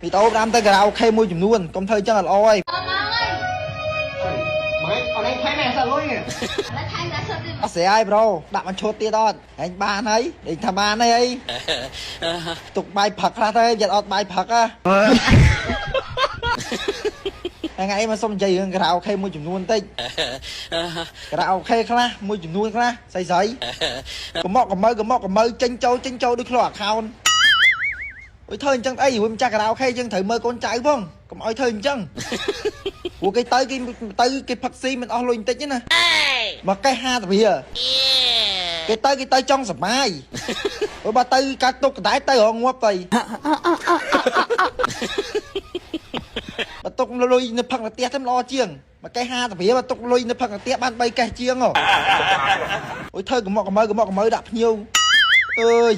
វីដេអូផ្ដាំទៅការ៉ាអូខេមួយចំនួនកុំធ្វើចឹងអត់ល្អហើយ អត់មកហើយ មកអត់ឯងថែមអត់លុយ ឥឡូវថែមដល់សុទ្ធទៀត អត់ស្រាយ bro ដាក់មួយឈុតទៀតអត់ហែងបានហើយដេកថាបានហើយអីទុកបាយផឹកខ្លះទៅយ៉ាត់អត់បាយផឹកហ៎ថ្ងៃមកសុំនិយាយរឿងការ៉ាអូខេមួយចំនួនតិចការ៉ាអូខេខ្លះមួយចំនួនខ្លះស្អីស្អីកុំមកកុំមើកុំមកកុំមើចេញចូលចេញចូលដូចខ្លះ account អុយធ្វើអញ្ចឹងអីរួចម្ចាស់ការ៉ាអូខេយើងត្រូវមើលកូនចៅផងកុំឲ្យធ្វើអញ្ចឹងព្រោះគេទៅគេទៅគេផឹកស៊ីមិនអស់លុយបន្តិចទេណាមកកេះ50រៀលគេទៅគេទៅចង់សបាយព្រោះបើទៅកាត់ទុកកដែរទៅរងងាប់ទៅបើទុកលុយនៅផឹកនៅផ្ទះទៅល្អជាងមកកេះ50រៀលបើទុកលុយនៅផឹកនៅផ្ទះបាន3កេះជាងហ៎អុយធ្វើកុំមកកុំមើកុំមកកុំមើដាក់ភ្ញៀវអើយ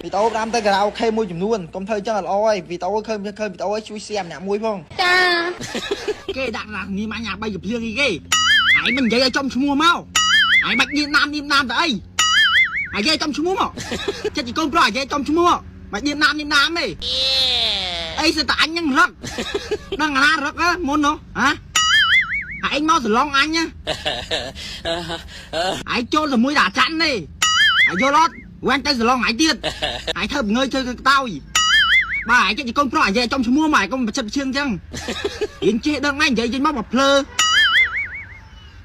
វីដេអូផ្ដាំទៅការ៉ាអូខេមួយចំនួនកុំធ្វើចឹងអត់ល្អហើយវីដេអូឃើញឃើញវីដេអូឲ្យជួយ share ម្នាក់មួយផង ចា គេដាក់ណានេះមកញ៉ាបីកភ្លៀងអីគេឯងមិននិយាយឲ្យចំឈ្មោះមកឯងបាច់ញៀនណាមញៀនណាមទៅអីឯងនិយាយចំឈ្មោះមកចិត្តជាកូនប្រុសឯងនិយាយចំឈ្មោះបាច់ញៀនណាមញៀនណាមទេអីសិតតែអញនឹងរឹកដឹងអាណារឹកហ៎មុននោះហ៎ឯងមកសឡងអញណាឯងចូលតែមួយដាក់ច័ន្ទទេឯងយល់អត់វាញ់ទៅសឡងឯងទៀតឯងធ្វើងើយធ្វើកតោយបាទឯងចិត្តជាកូនប្រុសឯងនិយាយចំឈ្មោះមកឯងកុំប្រចិត្តប្រឈៀងអញ្ចឹងរៀនចេះដឹងណានិយាយចេញមកបើភ្លើ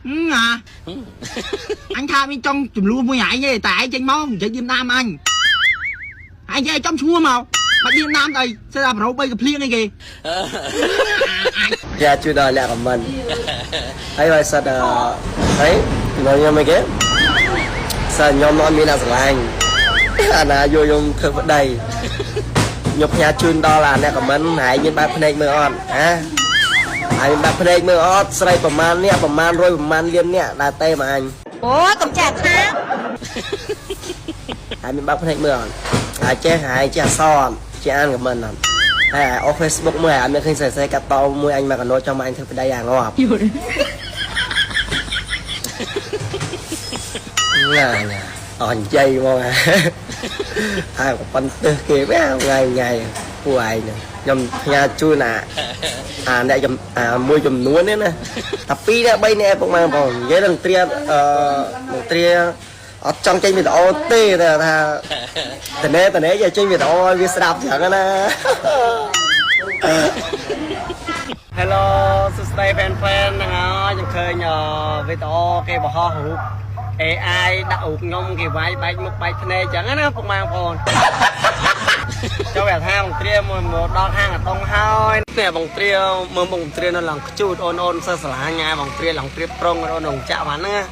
អាអញថាមានចង់ចំនួនមួយឯងទេតែឯងចេញមកនិយាយយាមដាមអញឯងនិយាយចំឈ្មោះមកបាច់យាមដាមទៅអីសិតតែប្រូ3កភ្លៀងអីគេ យ៉ាជួយដល់អ្នកខមមិនហើយបើសិតហើយខ្ញុំអីគេសិតខ្ញុំអត់មានអ្នកស្រឡាញ់អាណាយកខ្ញុំធ្វើប្តីខ្ញុំផ្ញើជូនដល់អាអ្នកខមមិនហើយមានបែបភ្នែកមើលអត់ហ៎ហើយមានបែបភ្នែកមើលអត់ស្រីប្រមាណអ្នកប្រមាណរយប្រមាណលានអ្នកដែលទេមកអញ អូកុំចាក់ថា ហើយមានបើកភ្នែកមើលអត់ហើយចេះហើយចេះអសអត់ចេះអានខមមិនអត់ហើយអូ Facebook មើលអត់មានឃើញសរសេរកាត់តមួយអញមកកណោចង់មកអញធ្វើប្តីអាងាប់ណាណាអត់និយាយមកហើយប៉ុន្តែគេថ្ងៃថ្ងៃពួកឯងខ្ញុំផ្ញើជូនអាអាអ្នកអាមួយចំនួននេះណាតែ2នាក់3នាក់ពុកម៉ែបងនិយាយនឹងត្រៀអឺនឹងត្រៀអត់ចង់ចេញវីដេអូទេតែថាតណែតណែយកចេញវីដេអូឲ្យវាស្ដាប់ចឹងណា Hello សួស្តី fan fan ហ្នឹងហើយខ្ញុំឃើញវីដេអូគេបង្ហោះរូប AI ដាក់រូបខ្ញុំគេវាយបែកមុខបែកភ្នែកចឹងណាពុកម៉ែបងប្អូនចូលវាថាបងត្រាមកដល់ហាងអតុងហើយនេះបងត្រាមើលបងត្រានៅឡើងខ្ជូតអូនអូនសិស្សស្រឡាញ់បងត្រាឡើងត្រៀបប្រុងអូនរងចាក់បានហ្នឹង